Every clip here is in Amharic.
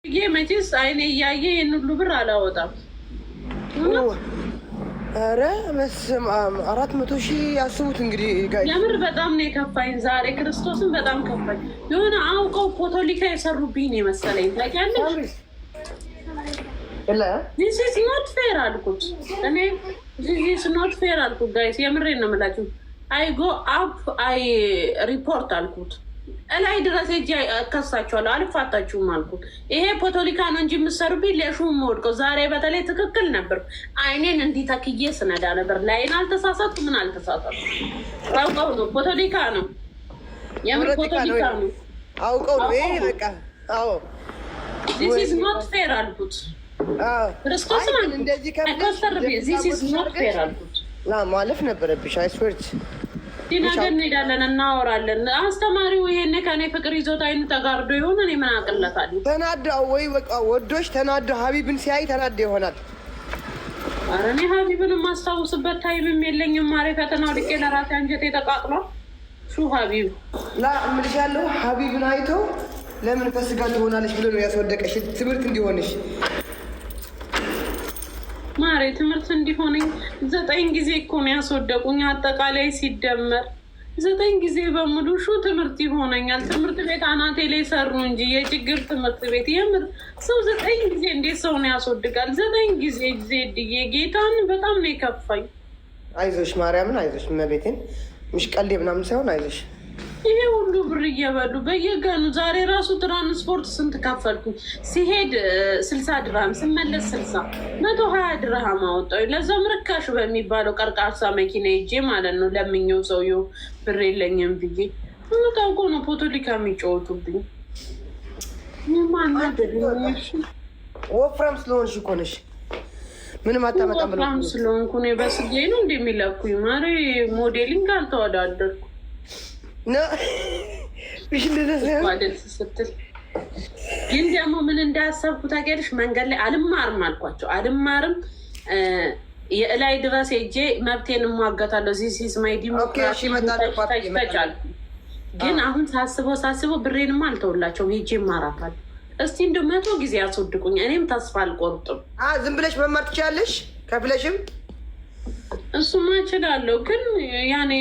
ይሄ መቼስ አይኔ እያየ ይህን ሁሉ ብር አላወጣም። ኧረ በስመ አብ፣ 400,000 ያስቡት እንግዲህ guys። የምር በጣም ነው የከፋኝ ዛሬ፣ ክርስቶስን በጣም ከፋኝ። የሆነ አውቀው ፖቶሊካ የሰሩብኝ ነው የመሰለኝ። ታውቂያለሽ፣ this is not fair አልኩት እኔ፣ this is not fair አልኩት። Guys፣ የምሬን ነው የምላችሁ። I go up, I report አልኩት። እላይ ድረስ ሄጄ እከሳችኋለሁ፣ አልፋታችሁም አልኩት። ይሄ ፖቶሊካ ነው እንጂ የምትሰሩብኝ ለሹ የምወድቀው ዛሬ በተለይ ትክክል ነበር። አይኔን እንዲህ ተክዬ ስነዳ ነበር። Line አልተሳሳትኩ፣ ምን አልተሳሳትኩ። አውቀው ነው፣ ፖቶሊካ ነው፣ የምር ፖቶሊካ ነው። አውቀው ነው ይሄ በቃ፣ አዎ። This is not fair አልኩት። ክርስቶስን አልኩት። ኮስተር፣ this is not fair አልኩት። ማለፍ ነበረብሽ። I swear. ነገ እንሄዳለን፣ እናወራለን። አስተማሪው ይሄኔ ከኔ ፍቅር ይዞት አይኑ ተጋርዶ ይሆን? እኔ ምን አቅለታለሁ? ተናዳ ወይ በቃ ወዶች ተናዶ ሀቢብን ሲያይ ተናዶ ይሆናል። ኧረ እኔ ሀቢብን የማስታውስበት time ም የለኝም። ማሬ፣ ፈተና ወድቄ ለራሴ አንጀቴ ተቃጥሏል። ሹ ሀቢብ ላ እምልሻለሁ፣ ሀቢብን አይቶ ለምን ከስጋ ትሆናለች ብሎ ነው ያስወደቀሽ፣ ትምህርት እንዲሆንሽ። ማሬ፣ ትምህርት እንዲሆነኝ 9 ጊዜ እኮ ነው ያስወደቁኝ። አጠቃላይ ሲደመር 9 ጊዜ በሙሉ ሹ ትምህርት ይሆነኛል። ትምህርት ቤት አናቴ ላይ ሰሩ እንጂ የችግር ትምህርት ቤት። የምር ሰው 9 ጊዜ እንዴት ሰውን ያስወድቃል? 9 ጊዜ ዜድዬ፣ ጌታን በጣም ነው የከፋኝ። አይዞሽ፣ ማርያምን አይዞሽ፣ እመቤቴን ምሽ ቀልዴ ምናምን ሳይሆን አይዞሽ። ይሄ ሁሉ ብር እየበሉ በየቀኑ፣ ዛሬ ራሱ ትራንስፖርት ስንት ከፈልኩ? ሲሄድ 60 ድርሃም፣ ስመለስ 60፣ 120 ድርሃም አወጣሁ። ለዛም ርካሽ በሚባለው ቀርቃርሳ መኪና ሄጄ ማለት ነው። ለምኘው ሰውየው ብር የለኝም ብዬ ታውቆ ነው ፖቶሊካ የሚጫወቱብኝ። ማናደድ። ወፍራም ስለሆንሽ እኮ ነሽ። ምንም አታመጣም ብለው። ወፍራም ስለሆንኩ እኔ በስጌ ነው እንደሚለኩኝ። ማሬ፣ modeling አልተወዳደርኩ። እንደዛ ስትል ግን ደግሞ ምን እንዳያሰብኩ ታውቂያለሽ? መንገድ ላይ አልማርም አልኳቸው። አልማርም፣ የእላይ ድረስ ሄጄ መብቴን እሟገታለሁ። This is my democracy ተጫልኩ። ግን አሁን ሳስበው ሳስበው ብሬንማ አልተውላቸውም። ሄጄ እማራታለሁ። እስቲ እንደው 100 ጊዜ ያስወድቁኝ፣ እኔም ተስፋ አልቆርጥም። ዝም ብለሽ መማር ትችያለሽ፣ ከፍለሽም። እሱማ እችላለሁ፣ ግን ያኔ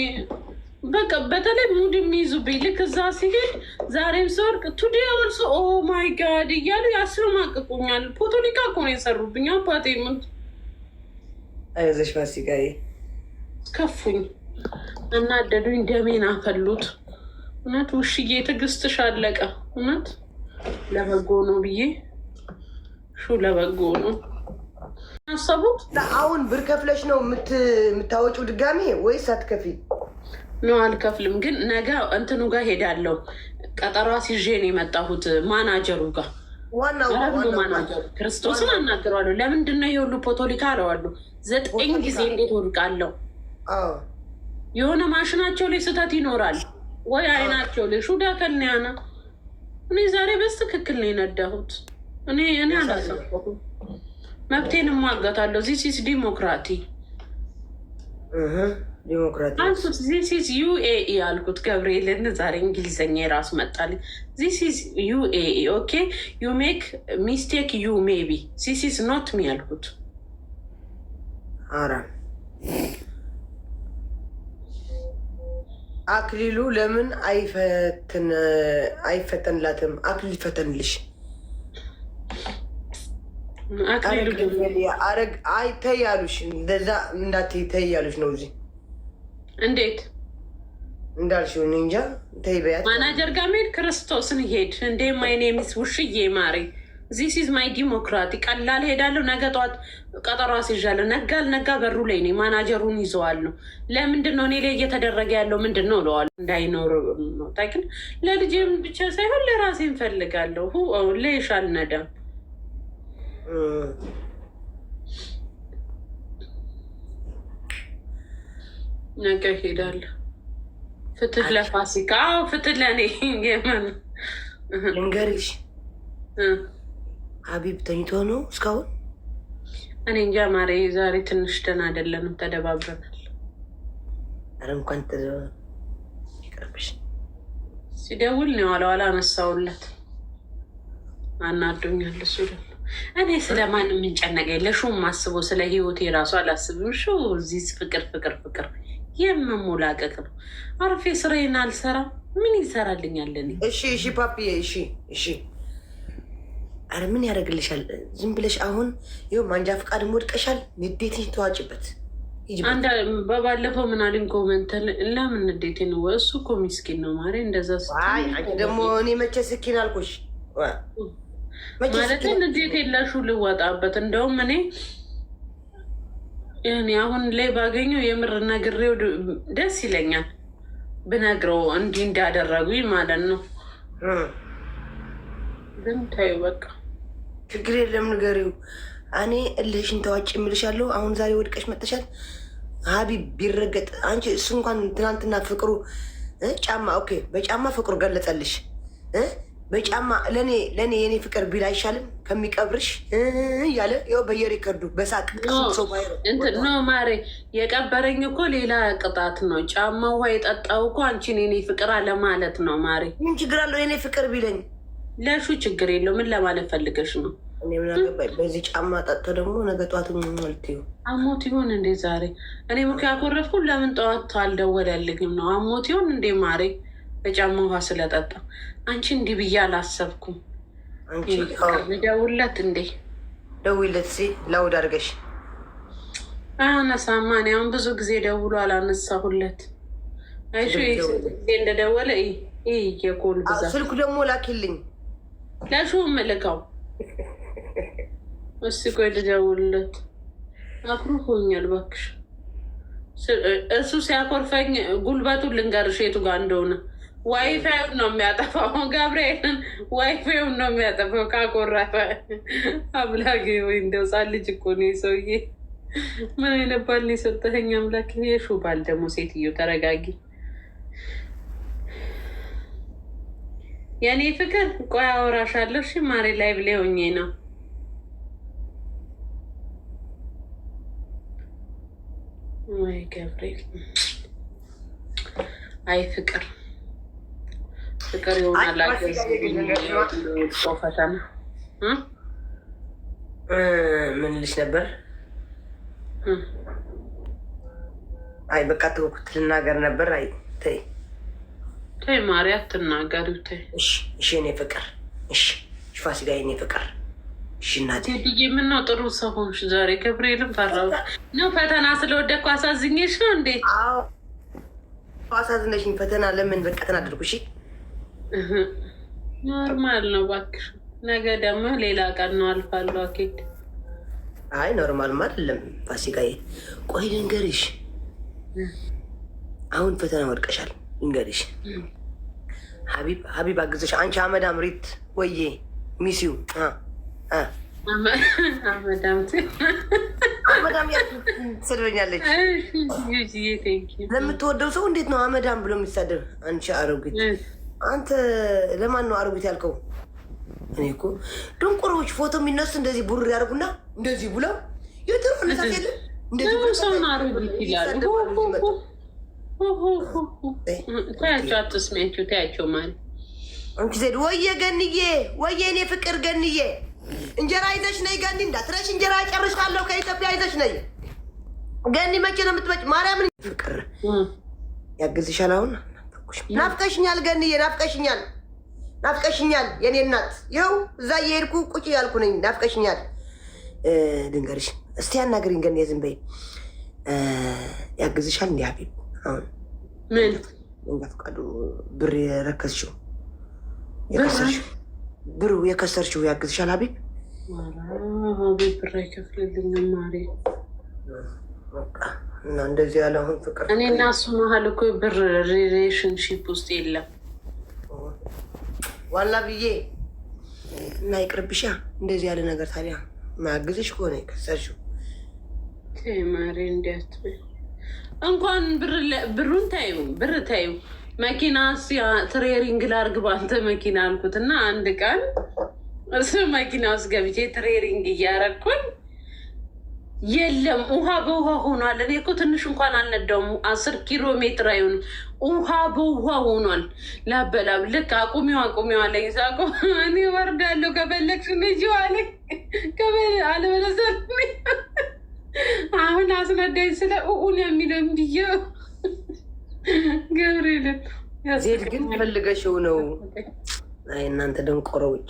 በቃ በተለይ mood የሚይዙብኝ ልክ እዛ ሲሄድ ዛሬም ስወድቅ today also, oh my God እያሉ ያስለማቅቁኛል። ፖቶሊካ እኮ ነው የሰሩብኝ። አባቴ ምን አይዞሽ ፋሲካዬ። ከፉኝ፣ እናደዱኝ፣ ደሜን አፈሉት። እውነት ውሽዬ ትዕግስትሽ አለቀ። እውነት ለበጎ ነው ብዬ ሹ ለበጎ ነው ያሰቡት። አሁን ብር ከፍለሽ ነው የምታወጪው ድጋሜ ወይስ አትከፊ? No፣ አልከፍልም። ግን ነገ እንትኑ ጋር ሄዳለሁ። ቀጠሮ አስይዤ ነው የመጣሁት ማናጀሩ ጋር። ዋናው አረብ ነው ማናጀሩ። ክርስቶስን አናግረዋለሁ። ለምንድን ነው ይሄ ሁሉ ፖቶሊካ አለዋለሁ። 9 ጊዜ እንዴት ወድቃለሁ? የሆነ ማሽናቸው ላይ ስህተት ይኖራል ወይ አይናቸው ላይ ሹዳ ከንያና። እኔ ዛሬ በስትክክል ነው የነዳሁት። እኔ አላሰብኩም። መብቴን እሟገታለሁ። This is democracy ዲሞክራቲ አልኩት። This is UAE አልኩት። ገብርኤልን ዛሬ እንግሊዘኛ የራሱ መጣልኝ። This is UAE, okay, you make mistake, you maybe, this is not me አልኩት። አራ አክሊሉ ለምን አይፈተንላትም? አክሊል ይፈተንልሽ። አክሊሉ አረግ አይ ተይ ያሉሽ፣ እንደዛ እንዳትይ ተይ ያሉሽ ነው። እዚህ እንዴት እንዳልሽው እኔ እንጃ። ተይ በያት። ማናጀር ጋር መሄድ ክርስቶስን ሄድ እንዴ። My name is ውሽዬ ማሬ፣ this is my democracy። ቀላል ሄዳለሁ። ነገ ጠዋት ቀጠሮ አስይዣለሁ። ነጋ አልነጋ በሩ ላይ ነኝ። ማናጀሩን ይዘዋለሁ። ለምንድን ነው እኔ ላይ እየተደረገ ያለው ምንድን ነው እለዋለሁ። እንዳይኖር ነው ታይክን ለልጄም ብቻ ሳይሆን ለራሴ እንፈልጋለሁ። ليش አልነዳም። ነገ ሄዳለሁ። ፍትህ ለፋሲካ። አዎ፣ ፍትህ ለእኔ። የምን ልንገርሽ፣ ሀቢብ ተኝቶ ነው እስካሁን? እኔ እንጃ ማሬ፣ ዛሬ ትንሽ ደህና አይደለንም፣ ተደባብረናል። ኧረ እንኳን ይቅርብሽ። ሲደውል ነው የዋለው፣ አላነሳውለት። አናዶኛል። እሱ ደግሞ እኔ ስለማንም የምንጨነቀኝ ለሹ ማስበው ስለ ህይወቴ ራሱ አላስብም። ሹ እዚህ ፍቅር ፍቅር ፍቅር የምሞላቀቅ ነው። አርፌ ስራዬን አልሰራም። ምን ይሰራልኛል? እኔ እሺ እሺ ፓፒዬ፣ እሺ እሺ። አረ ምን ያደርግልሻል? ዝም ብለሽ አሁን ይኸው ማንጃ ፈቃድም ወድቀሻል። ንዴትሽ ተዋጭበት። አንድ በባለፈው ምን አለኝ comment፣ ለምን ንዴቴ ነው? እሱ እኮ ሚስኪን ነው ማሬ። እንደዛ አይ አንቺ ደግሞ እኔ መቼ ስኪን አልኩሽ? ማለት ንዴት የለሹ ልወጣበት። እንደውም እኔ አሁን ላይ ባገኘው የምር ነግሬው ደስ ይለኛል፣ ብነግረው እንዲህ እንዳደረጉኝ ማለት ነው። ግን ተይው በቃ። ችግር የለም ንገሪው። እኔ እልህሽን ተዋጭ የምልሻለሁ። አሁን ዛሬ ወድቀሽ መጥተሻል። ሀቢብ ቢረገጥ አንቺ እሱ እንኳን ትናንትና ፍቅሩ ጫማ okay፣ በጫማ ፍቅሩ ገለጸልሽ። በጫማ ለእኔ የኔ ፍቅር ቢል አይሻልም ከሚቀብርሽ እያለ ይኸው በየ record ኡ በሳቅ ሰው No ማሬ፣ የቀበረኝ እኮ ሌላ ቅጣት ነው። ጫማ ውሃ የጠጣው እኮ አንቺን የኔ ፍቅር አለ ማለት ነው ማሬ። ምን ችግር አለው የኔ ፍቅር ቢለኝ? ለሹ ችግር የለው። ምን ለማለት ፈልገሽ ነው? እኔ ምን አገባኝ። በዚህ ጫማ ጠጥቶ ደግሞ ነገ ጠዋት ልትዩ አሞት ይሆን እንዴ ዛሬ? እኔ ምክ ያኮረፍኩ ለምን ጠዋት አልደወለልኝም ነው። አሞት ይሆን እንዴ ማሬ? በጫማ ውሃ ስለጠጣ አንቺ እንዲህ ብዬ አላሰብኩም። ልደውልለት እንዴ? ደውይለት ሲ loud አድርገሽ። አያነሳማ። እኔ አሁን ብዙ ጊዜ ደውሎ አላነሳሁለት። አይሹ ጊዜ እንደደወለ የ call ብዛት። ስልኩ ደግሞ ላኪልኝ። ለሹ ምልከው። እስኪ ቆይ ልደውልለት። አኩርፎኛል እባክሽ። እሱ ሲያኮርፈኝ ጉልበቱን ልንገርሽ የቱ ጋር እንደሆነ፣ ዋይፋዩን ነው የሚያጠፋው። ገብርኤልን ዋይፋዩን ነው የሚያጠፋው ካኮረፈ። አምላኬ ወይ እንደው ሕፃን ልጅ እኮ ነው ሰውዬ። ምን አይነት ባል ነው የሰጠኸኝ አምላክ? የሹ ባል ደግሞ ሴትዮ ተረጋጊ። የእኔ ፍቅር ቆይ አወራሻለሁ። እሺ ማሬ፣ live ላይ ሆኜ ነው። ወይ ገብርኤል፣ አይ ፍቅር ፍቅር ይሆናል ፈተና። ምን ልሽ ነበር? አይ በቃ ተውኩት። ልናገር ነበር። አይ ተይ። ተይ ማሪ፣ አትናገሪው። ተይ። እሺ እሺ፣ የእኔ ፍቅር፣ እሺ ፋሲካ፣ የእኔ ፍቅር፣ እሺ እናቴ። ቴዲዬ፣ ምነው ጥሩ ሰው ሆንሽ ዛሬ? ገብርኤልን ፈራሁሽ ነው። ፈተና ስለወደቅኩ አሳዝኜሽ ነው እንዴ? አዎ አሳዝነሽኝ። ፈተና ለምን በቃ ተናደድኩ። እሺ። Normal ነው እባክሽ። ነገ ደግሞ ሌላ ቀን ነው፣ አልፋለሁ። አኬድ። አይ normal ማ አይደለም ፋሲካዬ። ቆይ ልንገርሽ፣ አሁን ፈተና ወድቀሻል። ልንገርሽ፣ ሀቢብ ሀቢብ አግዘሽ። አንቺ አመዳም ሪት ወዬ miss you። አመዳም። አመዳም ትሰድበኛለች። ለምትወደው ሰው እንዴት ነው አመዳም ብሎ የሚሳደብ? አንቺ አሮጊት፣ አንተ ለማን ነው አሮጊት ያልከው? እኔ እኮ ድንቁሮች ፎቶ የሚነሱ እንደዚህ ቡር ያደርጉና እንደዚህ ብለው የድሮ አነሳስ የለም እንደዚህ ብለው ሰውን አሮጊት ይላሉ። ተያቸው፣ አትስሚያቸው፣ ተያቸው ማለት። አንቺ ዜድ ወየ ገንዬ፣ ወየ እኔ ፍቅር ገንዬ፣ እንጀራ ይዘሽ ነይ ገኒ፣ እንዳትረሽ። እንጀራ ጨርሻለሁ። ከኢትዮጵያ ይዘሽ ነይ ገኒ። መቼ ነው የምትመጪ? ማርያምን ፍቅር ያግዝሻል። አሁን ናፍቀሽኛል ገንዬ፣ ናፍቀሽኛል፣ ናፍቀሽኛል የኔ እናት። ይኸው እዛ እየሄድኩ ቁጭ ያልኩ ነኝ። ናፍቀሽኛል። ልንገርሽ እስቲ አናግሪኝ ገንዬ፣ ዝም በይ። ያግዝሻል እንዲ ሀቢብ አሁን? ምን? መንጃ ፈቃዱ ብር የረከስሽው፣ የከሰርሽው፣ ብሩ የከሰርሽው ያግዝሻል ሀቢብ? ሀቢብ ብር አይከፍልልኝም ማሬ። እና እንደዚህ ያለ አሁን ፍቅር እኔ እና እሱ መሀል እኮ ብር relationship ውስጥ የለም። ዋላ ብዬ እና ይቅርብሻ እንደዚህ ያለ ነገር። ታዲያ ማያግዝሽ ከሆነ የከሰርሽው ተይ ማሬ፣ እንዲያት እንኳን ብሩን ታዩ፣ ብር ታዩ። መኪና training ላርግ ባንተ መኪና አልኩት እና አንድ ቀን እሱ መኪና ውስጥ ገብቼ training እያረኩኝ የለም፣ ውሃ በውሃ ሆኗል። እኔ እኮ ትንሽ እንኳን አልነዳውም። 10 ኪሎ ሜትር አይሆንም። ውሃ በውሃ ሆኗል። ላበላብ ልክ አቁሚው አቁሚው አለኝ። ሳቆ እኔ ወርዳለሁ፣ ከፈለግሽ ንጂው አለኝ። አለበለዚያ አሁን አስነዳኝ ስለ ኡኡን የሚለው ብዬ ገብርኤልን። ዜድ ግን ፈልገሽው ነው። አይ እናንተ ደንቆሮዎች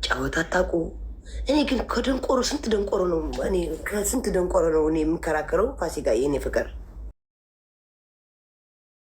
ጫወታ አታውቁ። እኔ ግን ከደንቆሮ ስንት ደንቆሮ ነው፣ እኔ ከስንት ደንቆሮ ነው እኔ የምከራከረው። ፋሲካ የኔ ፍቅር።